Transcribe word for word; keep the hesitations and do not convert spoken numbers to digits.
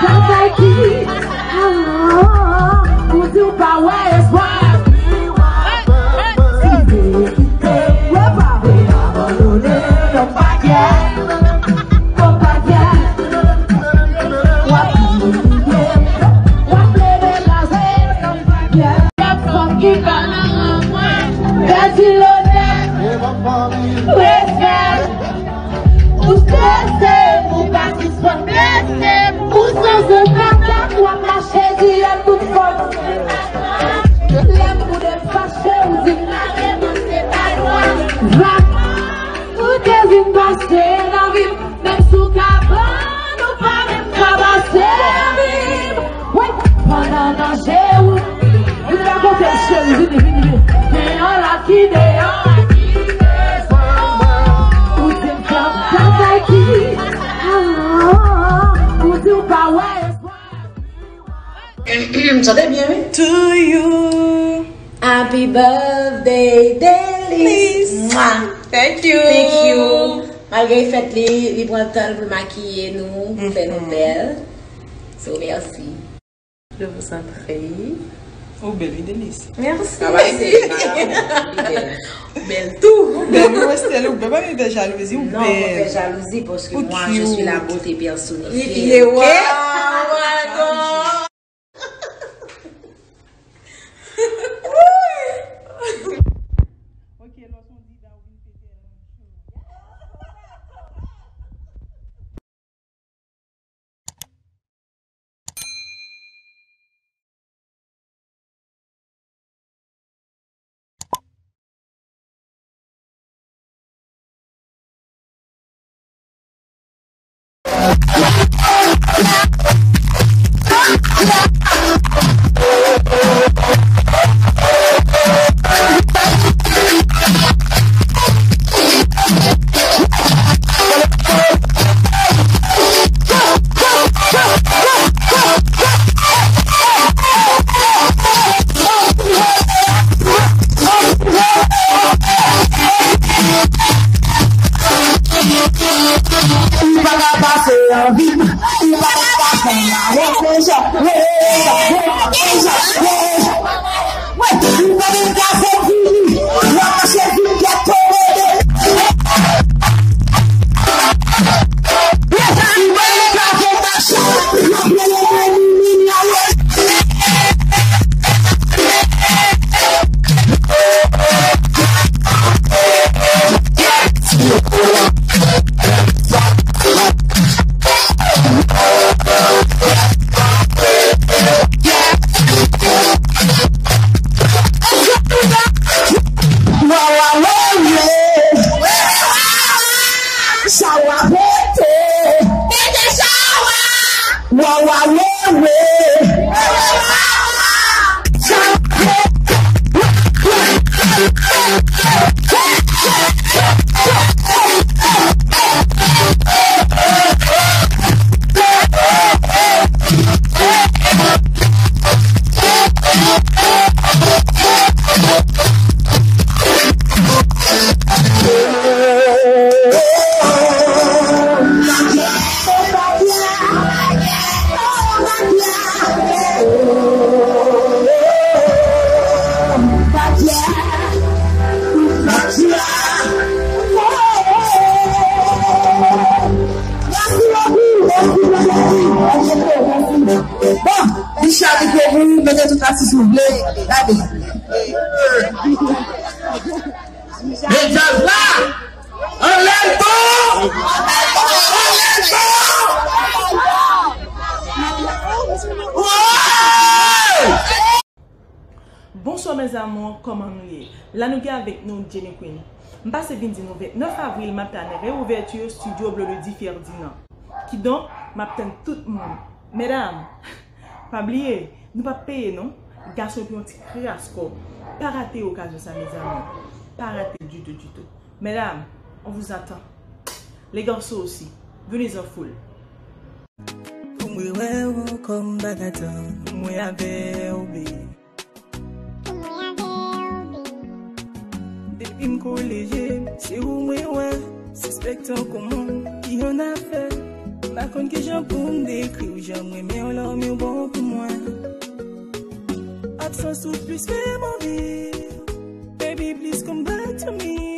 Bagay ki, ah, ou di w pa wè espwa. Kite, kite, wè pa. Abandone, non pa kyè, non pa kyè. W ap bliye, w ap plede kraze, non pa kyè. Fòk ki pa nan mwen. Pèdi lonè, respè. Ou strese, ou pa sispann blese. Ou sanse patat, w ap mache di lè tout fòs. Lè m goude fache, ou di m la repanse pa lwa. Va, ou te vin pase nan vi m, menm sou kabann, ou pa menm ka pase vi m. Wi, pandan danje ou. Vin rakonte m, cheri, vini, vini, vini. Men yon lòt ki deyò. Ou di m fè m bagay ki, ah, ou di w pa wè espwa. M chante byen, wi. To you. Happy birthday, Delice. Mwah. Thank you. Thank you. Malgre fèt li, li pran tan l pou l makiye nou, fè nou bèl. So, mèsi. Je vous en prie. Ou bèl, wi, Delice. Mèsi. Travay se travay, ou bèl. Ou bèl tou. Ou bèl, wi, Westelle, ou bèl. Pa gen fè jalouzi, ou bèl. Non, pa fè jalouzi, paske mwen, je suis la beauté personnifiée. Ok? Wow, my God. Ok, lè w son diva, ou vin pete nan show. Ou pa ka pase anvi, ou pa ka pase anvi. Wawa wewe. Chawa pete. Pete chawa. Wawa wewe. Wewe wawa. Chawa pete. Bon, Richard, li pou mete tout atis nou vle. Gade. Men djaz la! Anlè l bon! Anlè l bon! Woy! Bonswa mes amours, kòman nou ye? La nou gen avèk nou Jenny Queen. M pase vin di nou vennèf avril m ap tann reouvèti Studio Blondedy Ferdinand. Kidonk, m ap tann tout moun. Medam, pa bliye, nou p ap peye non. Gason yo pou yon ti kras kò. Pa rate okazyon sa mes amours. Pa rate ditou, ditou. Mesdames, on vous attend. Les garçons aussi, venez en foule. Pou mwen wè ou kòm bagay tan, mwen avè ou, baby. Depi m kole je m, se ou mwen wè. Sispèk tankou moun ki annafè. M pa konn kijan pou m dekri w, jan m renmen w, love you bon pou mwen. Absans ou plis fè m anvi. Baby, please come back to me.